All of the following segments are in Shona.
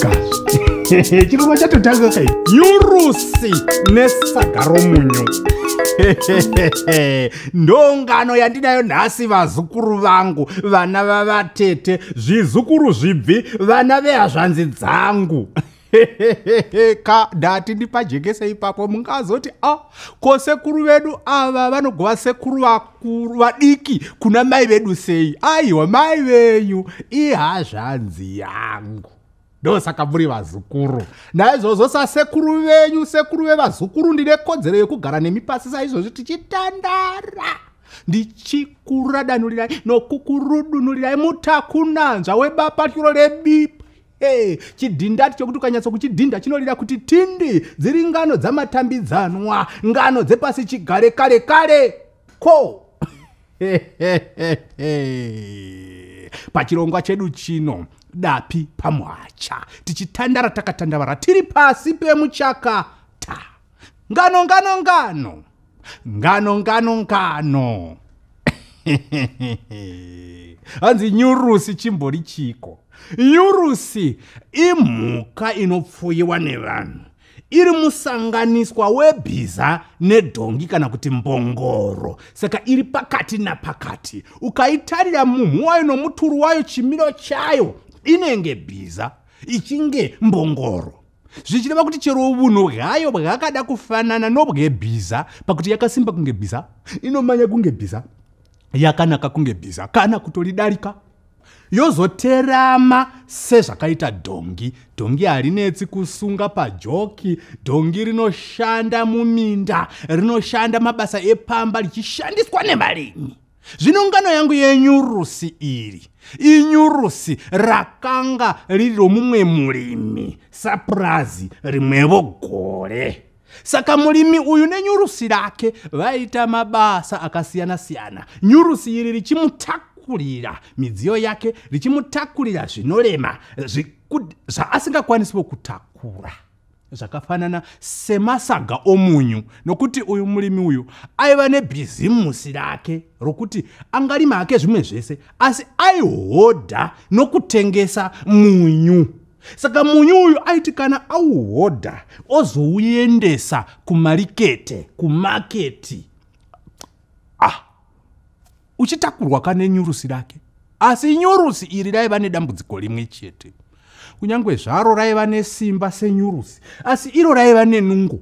Chatotanga chirongwa, chatotanga kai. Nyurusi nesaga romunyu ndongano yandinayo nhasi, vazukuru vangu, vana vavatete, zvizukuru zvibvi, vana vehazvanzi dzangu. Ka ndati ndipajekese ipapo, mungazoti a ah, ko sekuru vedu ava vanogova sekuru vakuru vadiki kuna mai vedu sei? Aiwa, mai venyu ihazvanzi yangu, ndosaka muri vazukuru. Naizvozvo sasekuru venyu, sekuru vevazukuru, ndine kodzero yekugara nemi pasi saizvozvi tichitandara, ndichikuradanurirai nokukurudunurirai mutakunanzva webapatiro rebipa. Hey, chidhindati chokuti ukanyatso kuchidhinda chinorira kuti tindi. Dziri ngano dzamatambidzanwa, ngano dzepasi chigare kare kare. Ko pachirongwa chedu chino, Dapi Pamuhacha, tichitandara takatandavara tiri pasi pemuchaka ta. Ngano, ngano, ngano, ngano, ngano, ngano. Hanzi nyurusi chimbori chiko? Nyurusi imhuka inopfuyiwa nevanhu, iri musanganiswa webhiza nedhongi kana kuti mbongoro, saka iri pakati napakati. Ukaitarira mumhu wayo nomuturu wayo, chimiro chayo, inenge bhiza ichinge mbongoro, zvichireva kuti chero unhu hwayo hwakada kufanana nobwebhiza, pakuti yakasimba kunge bhiza, inomanya kunge bhiza, yakanaka kunge bhiza kana kutoridarika, yozoterama sezvakaita dhongi. Dhongi harinetsi kusunga pajoki. Dhongi rinoshanda muminda, rinoshanda mabasa epamba, richishandiswa nevarimi. Zvino ngano yangu yenyurusi iri inyurusi rakanga riri romumwe murimi sapurazi rimwevo gore. Saka murimi uyu nenyurusi rake vaita mabasa akasiyana-siyana, nyurusi iri richimutakurira midziyo yake, richimutakurira zvinorema zvaasingakwanisiwo kutakura, zvakafanana semasaga omunyu, nokuti uyu murimi uyu aiva nebhizimusi rake rokuti angarima hake zvimwe zvese, asi aihodha nokutengesa munyu. Saka munyu uyu aiti kana auhodha, ozouendesa kumarikete, kumaketi, ah, uchitakurwa kane nyurusi rake. Asi nyurusi iri raiva nedambudziko rimwe chete. Kunyange zvaro raiva nesimba senyurusi, asi iro raiva nenungo,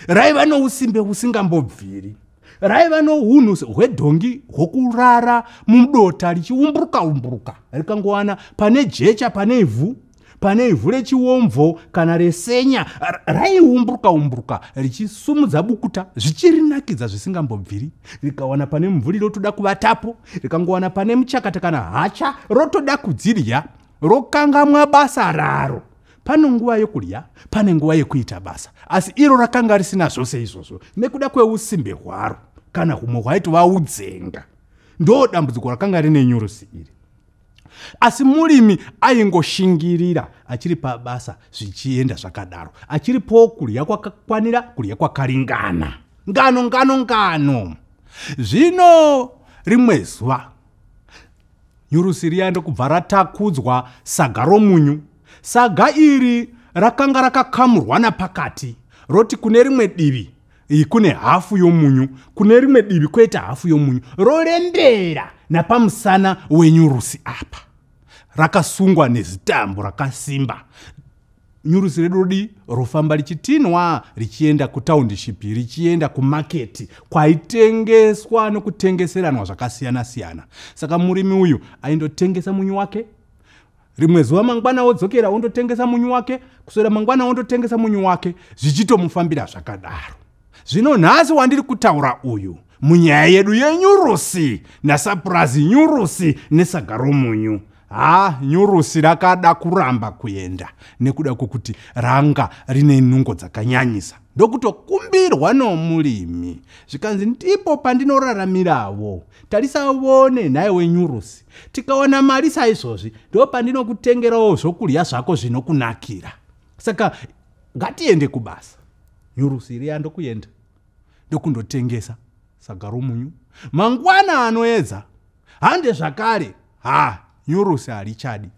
raiva nousimbe husingambobviri, raiva nounhu hwedhongi hwokurara mudota richiumburuka umburuka. Rikangowana pane jecha, pane ivhu, pane ivhu rechiomvo kana resenya, raiumburuka umburuka richisumudza bukuta, zvichirinakidza zvisingambobviri. Rikawana pane mumvuri, rotoda kuvatapo. Rikangowana pane muchakata kana hacha, rotoda kudzirya, rokangamwa basa raro. Pane nguva yokurya, pane nguva yekuita basa, asi iro rakanga risina zvose izvozvo nekuda kweusimbe hwaro kana humwe hwaitova udzenga. Ndo dambudziko rakanga rine nyurusi iri. Asi murimi aingoshingirira achiri pabasa, zvichienda zvakadaro, achiripowo kurya kwakakwanira, kurya kwakaringana. Ngano, ngano, ngano. Zvino rimwe zuva nyurusi riya ndokubva ratakudzwa saga romunyu. Saga iri rakanga rakakamurwa napakati, roti kune rimwe divi kune hafu yomunyu, kune rimwe divi kwoita hafu yomunyu, rorembera napamusana wenyurusi apa, rakasungwa nezitambo rakasimba. Nyurusi redu rodi rofamba richitinwa, richienda kutaundishipi, richienda kumaketi kwaitengeswa nokutengeseranwa zvakasiyana-siyana. Saka murimi uyu aindotengesa munyu wake rimwe zuva, mangwana wodzokera wondotengesa munyu wake, kuswera mangwana wondotengesa munyu wake, zvichitomufambira zvakadaro. Zvino nhasi wandiri kutaura uyu munyaya yedu yenyurusi nasapurazi, nyurusi nesaga romunyu, ha, nyurusi rakada kuramba kuenda nekuda kwokuti ranga rine nungo dzakanyanyisa, ndokutokumbirwa nomurimi, zvikanzi, "Ndipo pandinoraramirawo, tarisa vone nhai wenyurusi, tikawana mari saizvozvi, ndo pandinokutengerawo zvokurya zvako zvinokunakira, saka ngatiende kubasa." Nyurusi riya ndokuenda, ndokundotengesa saga romunyu. Mangwana anoedza, hande zvakare. Ha, nyurusi harichadi.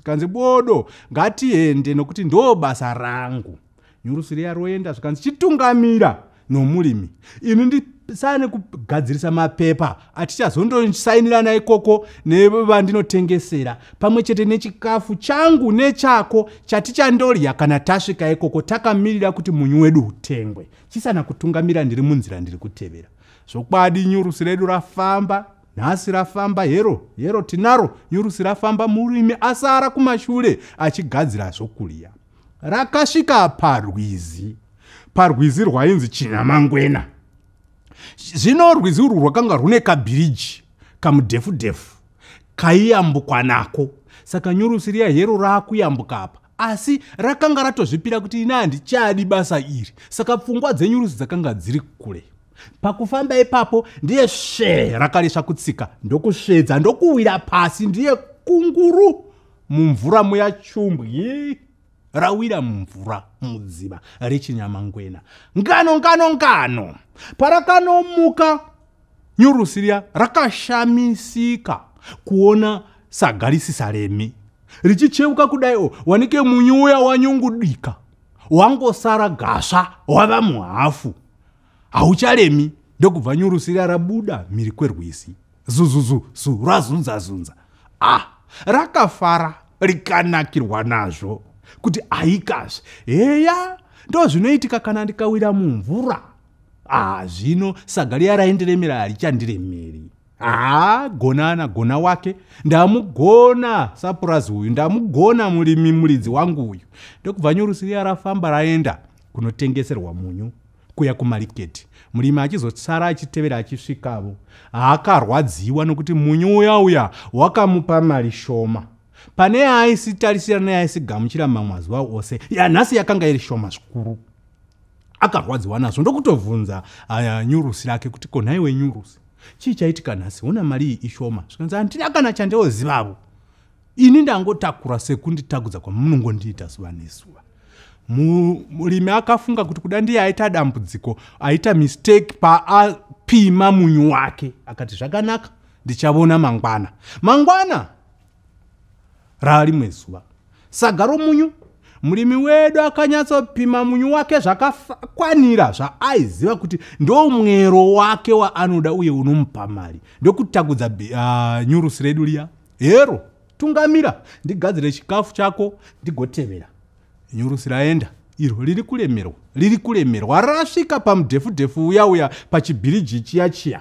Zvikanzi bodo, ngatiende nokuti ndo basa rangu. Nyurusi riya roenda, zvikanzi chitungamira nomurimi, ini ndisane kugadzirisa mapepa atichazondosainirana ikoko nevandinotengesera, pamwe chete nechikafu changu nechako chatichandorya kana tasvika ikoko takamirira kuti munyu wedu utengwe. Chisana kutungamira, ndiri munzira, ndiri kutevera. Zvokwadi nyurusi redu rafamba nhasi, rafamba hero hero, tinaro nyurusi rafamba. Murimi asara kumashure achigadzira zvokurya. Rakasvika parwizi, parwizi rwainzi Chinyamangwena. Zvino rwizi urwu rwakanga rwune kabhiriji kamudhefudhefu kaiyambukwa nako. Saka nyurusi riya hero raakuyambuka apa, asi rakanga ratozvipira kuti ina handichadi basa iri. Saka pfungwa dzenyurusi dzakanga dziri kure. Pakufamba ipapo ndiye svee, rakaresva kutsika ndokusvedza ndokuwira pasi, ndiye kunguru mumvura muya, chumbwi, rawira mumvura mudziva reChinyamangwena. Ngano ngano ngano, parakanomuka nyurusi riya rakashamisika kuona saga risisaremi. Richicheuka kudaiwo, wanike munyu uya wanyungudika, wangosara gasva, wava muhafu, haucharemi. Ndokubva nyurusi riya rabuda mhiri kwerwizi, zuzuzu zu, razunza zunza. Ah, rakafara rikanakirwa nazvo kuti aikazve, heya, ndo zvinoitika kana ndikawira mumvura. Ah, zvino saga riya raindiremera harichandiremeri. Haa, gonana gona wake, ndamugona sapurazi uyu, ndamugona murimi muridzi wangu uyu. Ndokubva nyurusi riya rafamba raenda kunotengeserwa munyu kuya kumariketi, murimi achizotsara achitevera. Achisvikavo haakarwadziwa nokuti munyu uya uya wakamupa mari shoma pane yaaisitarisira neyaisigamuchira mamwe mazuva ose. Yanhasi yakanga iri shoma zvikuru. Akarwadziwa nazvo ndokutobvunza nyurusi rake kuti, "Ko nhaiwe nyurusi, chii chaitika nhasi? Ona mari iyi ishoma." Zvikanzi, "Handina kana chandeozivavo ini, ndangotakura sekunditakudza kwamunongondiita zuva nezuva." Murimi akafunga kuti kuda ndiye aita dambudziko, aita mistake paapima munyu wake. Akati, "Zvakanaka, ndichavona mangwana." Mangwana raarimwe zuva, saga romunyu, murimi wedu akanyatsopima munyu wake zvakakwanira zvaaiziva kuti ndo mwero wake waanoda uye unomupa mari, ndokutakudza nyurusi redu riya. Hero, tungamira, ndigadzire chikafu chako ndigotevera. Nyurusi raenda iro riri kuremerwa, riri kuremerwa. Rasvika pamudhefudhefu uya uya, pachibhiriji chiya chiya,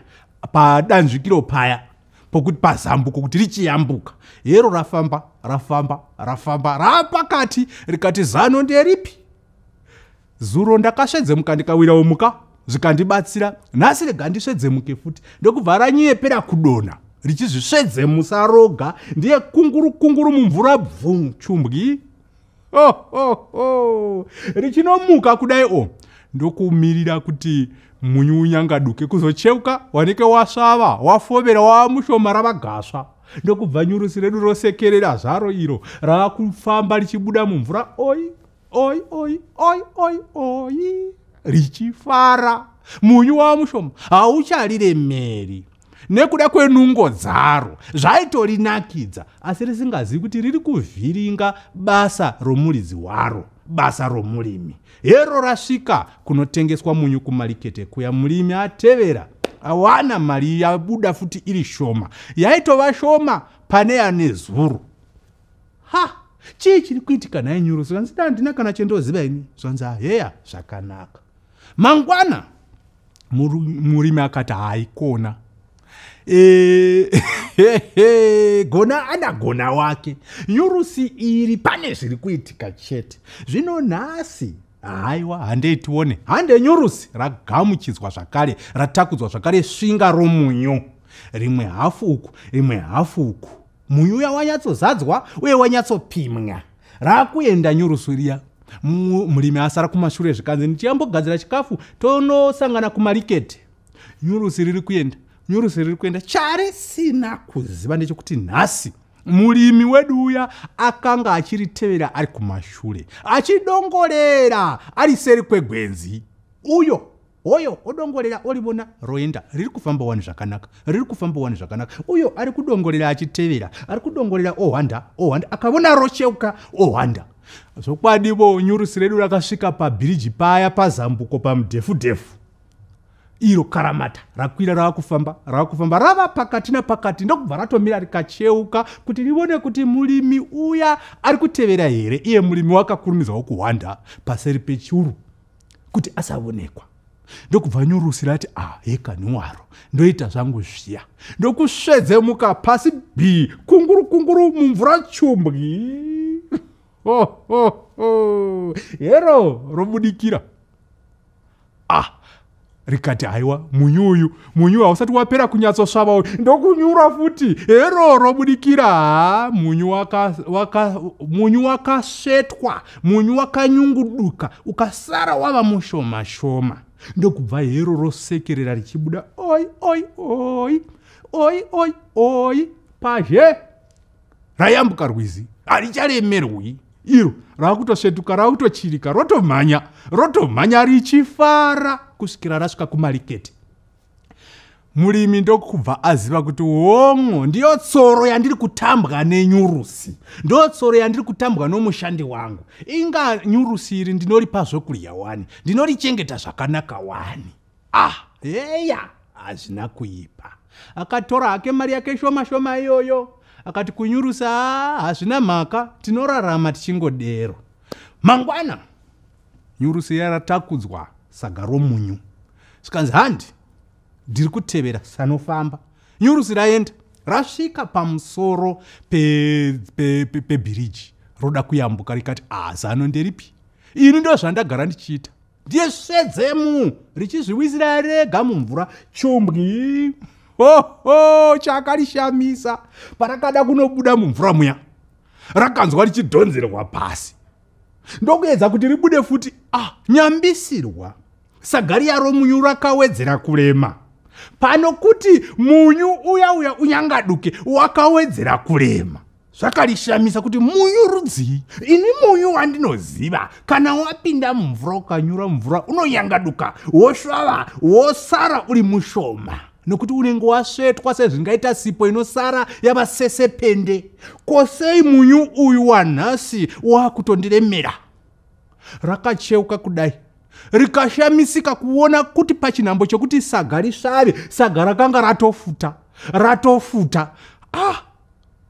padanzvikiro paya pokuti pazambuko kuti richiyambuka. Hero rafamba, rafamba, rafamba, raapakati, rikati, "Zano nderipi? Zuro ndakasvedzemuka ndikawirawo muka, zvikandibatsira. Nhasi rega ndisvedzemuke futi." Ndokubva ranyepera kudonha richizvisvedzemusa roga, ndiye kunguru kunguru mumvura, bvu, chumbwi. Ho, ho, ho. Richinomuka kudai o, ndokumirira kuti munyu unyangaduke. Kuzocheuka, wanike wasvava, wafovera, wava mushoma, rava gasva. Ndokubva nyurusi redu rosekerera zvaro iro raakufamba richibuda mumvura, oi oi oi oi oi oi, richifara. Munyu wava mushoma, hauchariremeri nekuda kwenungo dzaro. Zvaitorinakidza, asi risingazivi kuti riri kuvhiringa basa romuridzi waro, basa romurimi. Hero rasvika kunotengeswa munyu kumarikete kuya, murimi atevera, awana mari yabuda futi iri shoma, yaitova shoma pane yanezuro. Ha, chii chiri kuitika nhai nyuro? Zvanzi, "Handina kana chendoziva ini." Zvanzi, "Heya, zvakanaka." Mangwana murimi akati, "Haikona, gona ana gona wake, nyurusi iri pane zviri kuitika chete. Zvino nhasi haiwa, handei tione." Hande nyurusi ragamuchidzwa zvakare, ratakudzwa zvakare svinga romunyu, rimwe hafu uku, rimwe hafu uku. Munyu uya wanyatsozadzwa uye wanyatsopimwa. Raakuenda nyurusi riya, murimi asara kumashure. Zvikanzi, "Ndichiyambogadzira chikafu, tonosangana kumariketi." Nyurusi riri kuenda, nyurusi riri kuenda. Charisina kuziva ndechekuti nhasi murimi wedu uya akanga achiritevera ari kumashure, achidongorera ari seri kwegwenzi uyo. Hoyo odongorera orivona roenda, riri kufamba wani zvakanaka, riri kufamba wani zvakanaka. Uyo ari kudongorera achitevera, ari kudongorera ohwanda, ohwanda, akavona rocheuka ohwanda. Zvokwadivo nyurusi redu rakasvika pabhiriji paya pazambuko pamudhefudhefu. Iro karamata rakwira rava kufamba, rava kufamba, rava pakati napakati, ndokubva ratomira rikacheuka kuti rivone kuti murimi uya ari kutevera here. Iye murimi wakakurumidzawo kuhwanda paseri pechuru kuti asavonekwa. Ndokubva nyurusi rati, ah, hekani waro, ndoita zvangu zviya. Ndokusvedzemuka pasi bhi, kunguru kunguru mumvura chumbwi. Ho, ho, ho. Hero robudikira. Ah, rikati, haiwa, munyu uyu, munyu hausati wapera kunyatsosvava uyu. Ndokunyura futi, hero robudikira. Ha, munyu munyu wakasvetwa, munyu wakanyunguduka ukasara wava mushoma shoma. Ndokubva hero rosekerera richibuda, oi oi oi oi oi oi, pazhe rayambuka rwizi, haricharemerwi iro, raakutosvetuka, raakutochirika, rotomhanya, rotomhanya richifara kusvikira rasvika kumariketi. Murimi ndokubva aziva kuti hongo, ndiyo tsoro yandiri kutambwa nenyurusi, ndo tsoro yandiri kutambwa nomushandi wangu. Inga nyurusi iri ndinoripa zvokurya wani, ndinorichengeta zvakanaka wani. Ah, heya, hazvina kuipa. Akatora hake mari yake shoma shoma iyoyo, akati kunyurusa, hazvina mhaka, tinorarama tichingodero. Mangwana nyurusi yaratakudzwa saga romunyu, zvikanzi, handi, ndiri kutevera, sanofamba. Nyurusi raenda, rasvika pamusoro pebhiriji, pe, roda kuyambuka, rikati, ah, zano nderipi? Ini ndo zvandagara ndichiita, ndisvedzemu, richizviwisira rega mumvura chumbwi. Hoho, chakarishamisa, parakada kunobuda mumvura muya, rakanzwa richidhonzerwa pasi. Ndokuedza kuti ribude futi. Ah, nyambisirwa, saga romunyu rakawedzera kurema. Pano kuti munyu uya uya unyangaduke, wakawedzera kurema. Zvakarishamisa kuti munyu rudzii? Ini munyu wandinoziva, kana wapinda mumvura ukanyura mumvura, unonyangaduka, wosvava, wosara uri mushoma, nokuti unenge wasvetwa sezvingaita sipo inosara yava sesepende. Kosei munyu uyu wanhasi wakutondiremera? Rakacheuka kudai, rikashamisika kuona kuti pachinhambo chokuti saga risvave, saga rakanga ratofuta, ratofuta. Ah,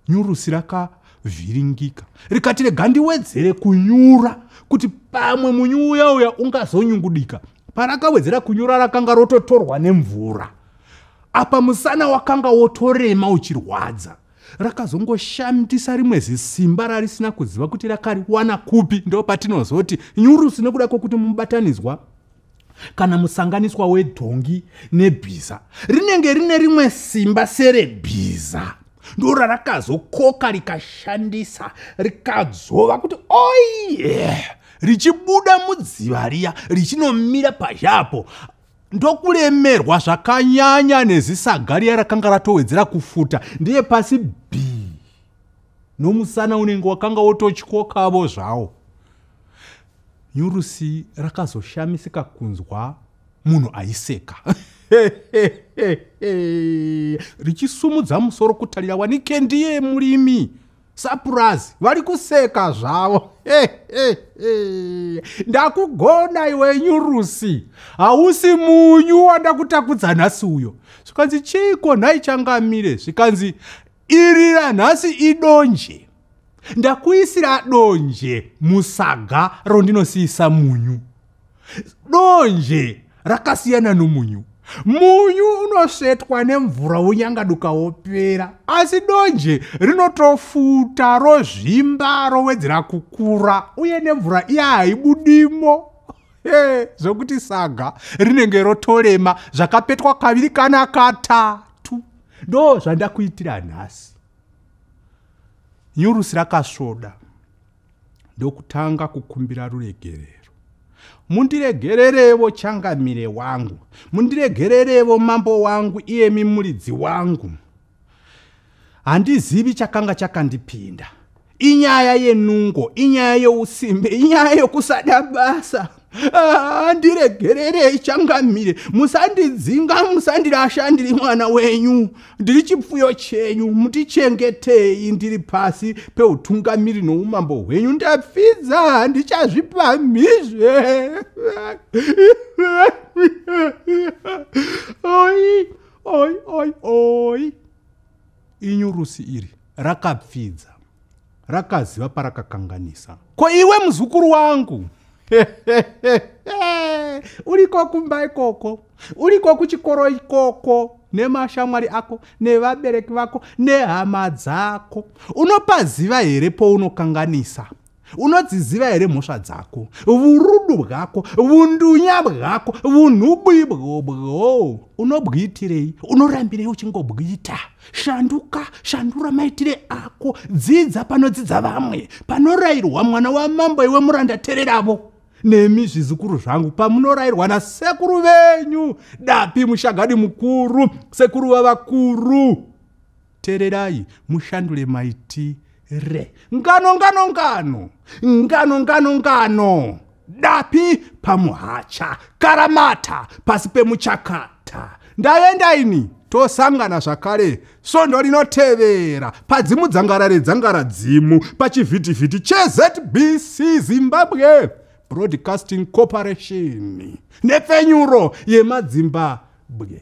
nyurusi rakavhiringika, rikati, rega ndiwedzere kunyura kuti pamwe munyu uya uya ungazonyungudika. Parakawedzera kunyura, rakanga rototorwa nemvura. Apa musana wakanga wotorema uchirwadza. Rakazongoshandisa rimwe zisimba rarisina kuziva kuti rakariwana kupi. Ndo patinozoti nyurusi, nekuda kwokuti mubatanidzwa kana musanganiswa wedhongi nebhiza, rinenge rine rimwe simba serebhiza. Ndo rarakazokoka, rikashandisa, rikadzova kuti oye, richibuda mudziva riya, richinomira pazhapo, ndokuremerwa zvakanyanya nezisaga riya rakanga ratowedzera kufuta. Ndiye pasi b, nomusana unenge wakanga wototyokavo zvawo. Nyurusi rakazoshamisika kunzwa munhu aiseka, richisumudza musoro kutarira, wanike ndiye murimi sapurazi vari kuseka zvavo. Ndakugona iwe nyurusi, hausi munyu wandakutakudza nhasi uyo. Zvikanzi, chiiko nhai changamire? Zvikanzi, iri ranhasi idonje, ndakuisira donje musaga rondinosiyisa munyu. Donje rakasiyana nomunyu. Munyu unosvetwa nemvura wonyangaduka wopera, asi donje rinotofuta, rozvimba, rowedzera kukura, uye nemvura iya haibudimo, zvokuti saga rinenge rotorema zvakapetwa kaviri kana katatu. Ndo zvandakuitira nhasi. Nyurusi rakasvoda, ndokutanga kukumbira ruregerero. Mundiregererevo changamire wangu, mundiregererevo mambo wangu, iyemi muridzi wangu. Handizivi chakanga chakandipinda. Inyaya yenungo, inyaya yousimbe, inyaya yokusada basa. Ah, ndiregererei changamire, musandidzinga, musandirasha, ndiri mwana wenyu, ndiri chipfuyo chenyu, mutichengetei, ndiri pasi peutungamiri noumambo hwenyu. Ndapfidza, handichazvipamhizve. Oi oi oi oi. Inyurusi iri rakapfidza, rakaziva parakakanganisa. Ko iwe muzukuru wangu, uriko kumba ikoko, uriko kuchikoro ikoko, nemashamwari ako, nevabereki vako, nehama dzako, unopaziva here pounokanganisa? Unodziziva here mhosva dzako, vurudu bwako, vundunya bwako, vunhubu ibwobwo? Unobwiitirei? Unorambirei uchingobwiita? Shanduka, shandura maitire ako, dzidza panodzidza vamwe, panorayirwa mwana wamambo iwe muranda tereravo. Nemi zvizukuru zvangu, pamunorayirwa nasekuru venyu Dapi Mushagadi mukuru, sekuru vavakuru, tererai mushandure maitire. Ngano ngano ngano ngano ngano ngano, Dapi pamuhacha, karamata pasi pemuchakata. Ndaenda ini, tosangana zvakare svondo rinotevera padzimu dzangara redzangara dzimu, pachivhitivhiti cheZBC, Zimbabwe Broadcasting Corporation, nepfenyuro yemadzimbabwe.